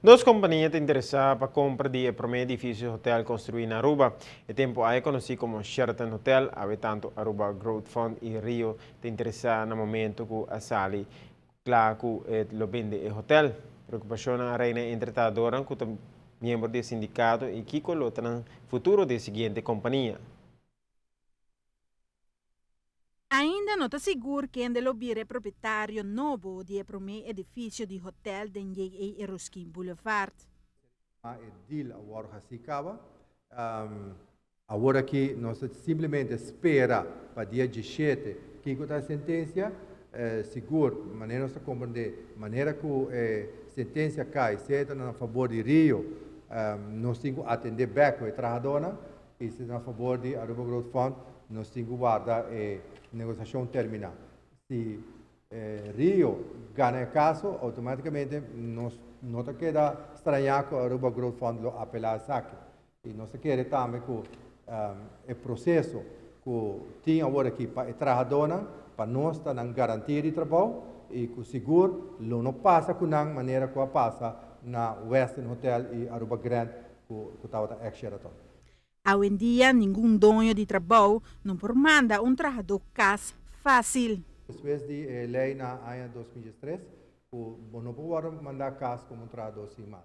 Dos compania ta interesa pa compra di e prome edificio hotel construi na Aruba. E tempo ey conoci como Sheraton Hotel, awe tanto Aruba Growth Fund y Rio ta interesa na momento cu a sali cla cu lo bende e hotel. Preocupacion a reina entre trahadornan cu ta miembro di sindicato y kico lo ta nan futuro di e siguiente compania. Ainda no ta sigur kende lo bira e propietario nobo di e prome edificio di hotel den J.A. Eroskin Boulevard. Ma e deal a wòrdu hasí kaba. Awor aki nos ta simplemente spera pa dia 17 kiko ta e sentensia. Sigur, manera nos ta komprendé, manera ku e sentensia kai, sea ta na fabor di Rio, nos tin ku atendé bèk ku e trahadónan, i si ta na fabor di Aruba Growth Fund, nos tin ku warda e negosiashon terminá. Si Rio gana e kaso, outomátikamente nos no ta keda strañá ku Aruba Growth Fund lo apelá esaki. I nos ta kere tambe ku e proseso ku tin awor aki pa e trahadónan, pa nos ta nan garantia di trabou i ku sigur lo no pasa ku nan manera ku a pasa na Westin Hotel i Aruba Grand ku tabata ex Sheraton. Awendia ningun doño di trabou no por manda un trahadó kas fásil. Despues di e lei na aña 2013 ku bo no por wòrdu mandá kas komo un trahadó sin mas.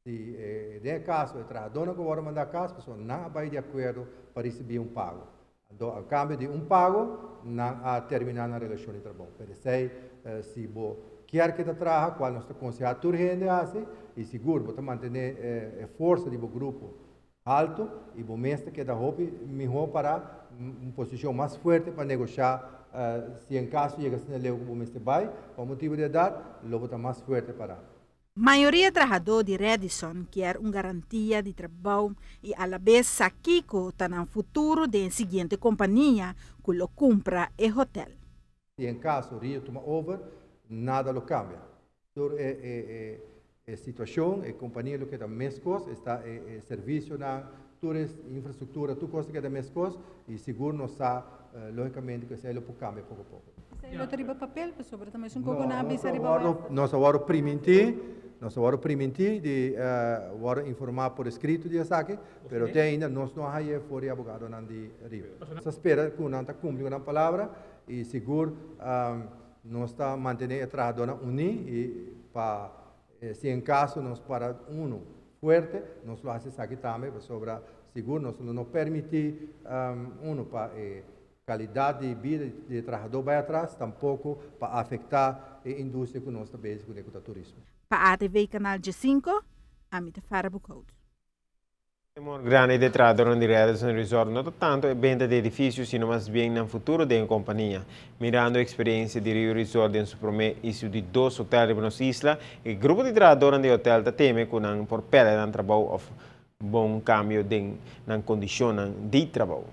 Si den e kaso e trahadónan ku wòrdu mandá kas, pasobra nan a bai di akuerdo pa risibí un pago. Anto a kambio di un pago nan a terminá nan relashon di trabou. Pero esei si bo kier keda traha, kual nos ta konsehá tur hende hasi, i sigur bo ta mantené e forsa di bo grupo haltu i bo mes ta keda hopi mihó pará, un posishon mas fuerte pa negoshá si en kaso yega asina leu ku bo mester bai pa motibu di edat, lo bo ta mas fuerte pará. Mayoria trahadó di Radisson kier un garantia di trabou i alabes sa kiko ta nan futuro den e siguiente kompania ku lo kumpra e hotel. Si en kaso Rio tuma over, nada lo kambia. Tur e e situashon, e kompania lo keda meskos, esta e servisionan, tur e infrastruktura, tur kos ta keda meskos i sigur nos sa logikamente ku esei lo por kambia poko poko. Esei lo ta riba papel pasobra ta mesun koko nan a bisa riba web. Nos a wòrdu primintí, nos a wòrdu primintí di wòrdu informá por eskrito di esaki, pero te ainda nos no a hañ'é for di abogadonan di Rio. Nos ta spera ku nan ta kumpli ku nan palabra i sigur nos ta mantené e trahadónan uní i pa si en kaso nos para unu fuerte, nos lo hasi esaki tambe pasobra sigur nos lo no permití unu pa e Kalidat di bida di e trahadó bai atras, tampoko pa afektá e industria ku nos ta bezig kuné ku ta turismo. Pa ATV Canal 15, ami ta Farah Boekhout. Temor grandi di e trahadornan di Radisson Resort no ta tanto e benta di edifisio sino mas bien nan futuro den e kompania. Mirando e eksperensia di Rio Resort den su promé i su di dos hotel riba nos isla, e grupo di trahadornan di e hotel ta teme ku nan por pèrdè nan trabou òf bon kambio den nan kondishonnan di trabou.